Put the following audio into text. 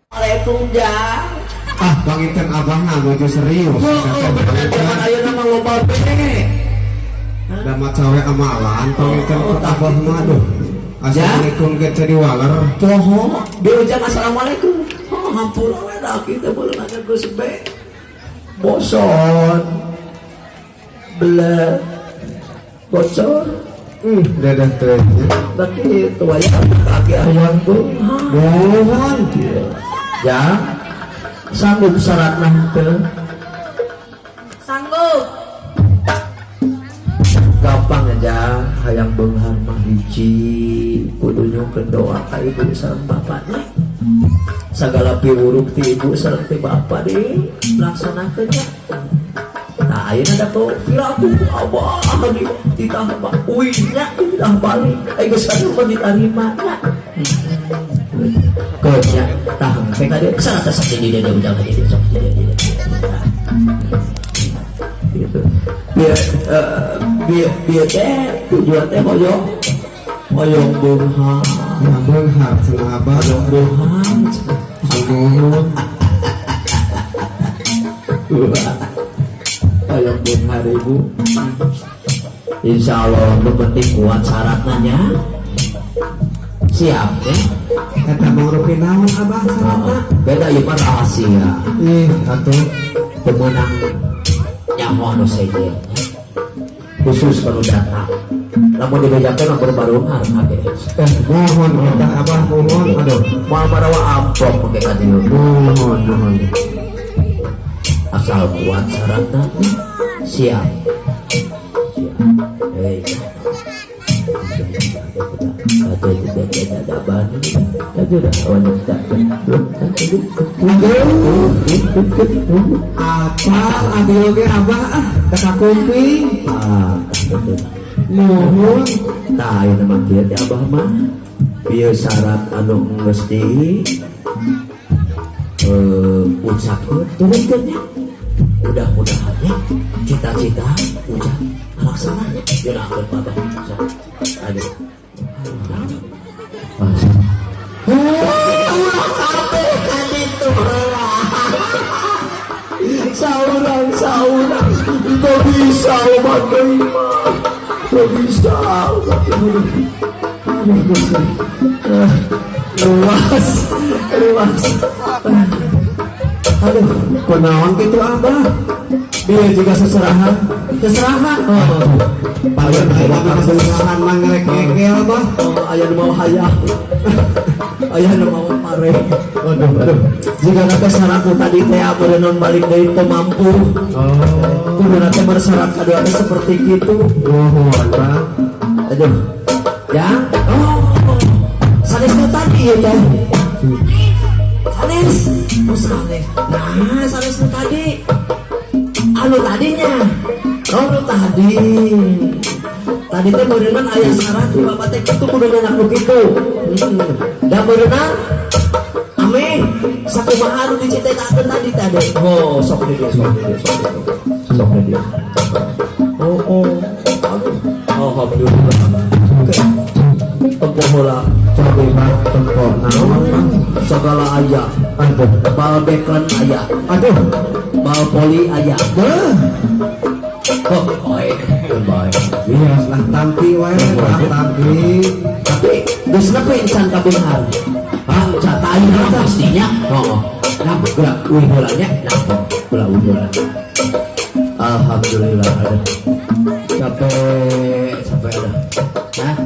Assalamualaikum, Jang. Ah, panginten abah mah nuju serius. Oh, bener, zaman ayeuna mah loba be. Da macawe amalan panginten Oh, abah mah, aduh. Assalamualaikum ge teu diwaler. Poho, dia ujang assalamualaikum. Oh, hampura we, da kita boleh nanya geus be. Boson. Bele. Bocor. Dadah teh nya. Berarti itu aya kaki hayang beunghar. Mohon. Ya. Sanggup syaratna henteu? Sanggup. Gampang aja, hayang beunghar mah hiji kudu nyungkeun doa ka ibu sareng bapaknya, sagala piwuruk ti ibu sareng ti bapak dilaksanakeun nya. Nah, ayeuna da tuh piraku abah di titah uih nya, titah balik ai geus anu mah ditarima nya. Keun nya, tah engke ka dieu sana teh sok di dieu ujang di dieu, sok di dieu gitu. Biar biar biar teh tujuan teh hoyong hoyong beunghar. Ya, beunghar cenah abah. Hoyong beunghar. Nuhun. Hoyong beunghar, Ibu. Insya Allah, nu penting kuat syaratnya nya. Siap ya? Eta mangrupi naon, abah, syaratna? Oh, beda ieu mah rahasia. Ih, atuh. Teu meunang nyaho anu sejen khusus kalau datang, lamun dibejakeun mah berbarungan kabeh. Eh, mohon eta abah, mohon, aduh. Moal marawa amplop make ka dieu. Mohon, mohon. Asal kuat syaratnya, siap, siap. Eh, atau tidak ada ban Apa abi oge abah, ah, da kakumping. Ah, gitu. Mohon. Nah, ini mah kieu teh abah mah. Bieu syarat anu geus di ucapkeun, turunkeun nya. Mudah-mudahan nya cita-cita ujang kalaksananya. Geunahkeun abah. Sok. Aduh. Masa. Ulah kabeh kan itu heula. Saurang saurang teu bisa obat deui mah. Teu bisa obat. Aduh. Aduh, Gusti. Ah, luas, luas. Aduh, Kunaon kitu, abah? Dia juga seserahan, seserahan. Oh, Paling aya mah seserahan mah ngerek ngegel, abah. Oh, aya nu mau hayang. Aya nu mau pare. Aduh, aduh. Jika kata syaratku tadi teh non balik deui teu mampu. Oh. Kudu teh bersyarat kadua teh seperti gitu. Mohon, Bang. Aduh. Ya. Oh. Sanes nu tadi ya teh. Sanes. Oh, sanes. Nah, sanes nu tadi. Anu tadinya. Oh, nu tadi. Tadi teh beureunan aya syarat di bapak teh kitu kudu nyanak nu kitu. Da beureunan amin. Sakumaha anu dicita-citakeun tadi tadi. Oh, sok di dieu, sok di dieu, sok di dieu. Sok di dieu. Oh. Aduh. Alhamdulillah. Oke. Tempo heula. Coba mah tempo naon, Bang? Segala aya. Aduh. Bal bekel aya. Aduh. Bal poli aya. Beuh. Oh, baik. Baik. Iya, lah tampi wae, lah tampi. Tapi geus nepi encan ka beunghar. Ah, encan tah ayeuna mah pastinya. Heeh. Nah, geura uih heula nya. Nah, geura uih heula. Alhamdulillah ada. Capek, capek ada. Hah?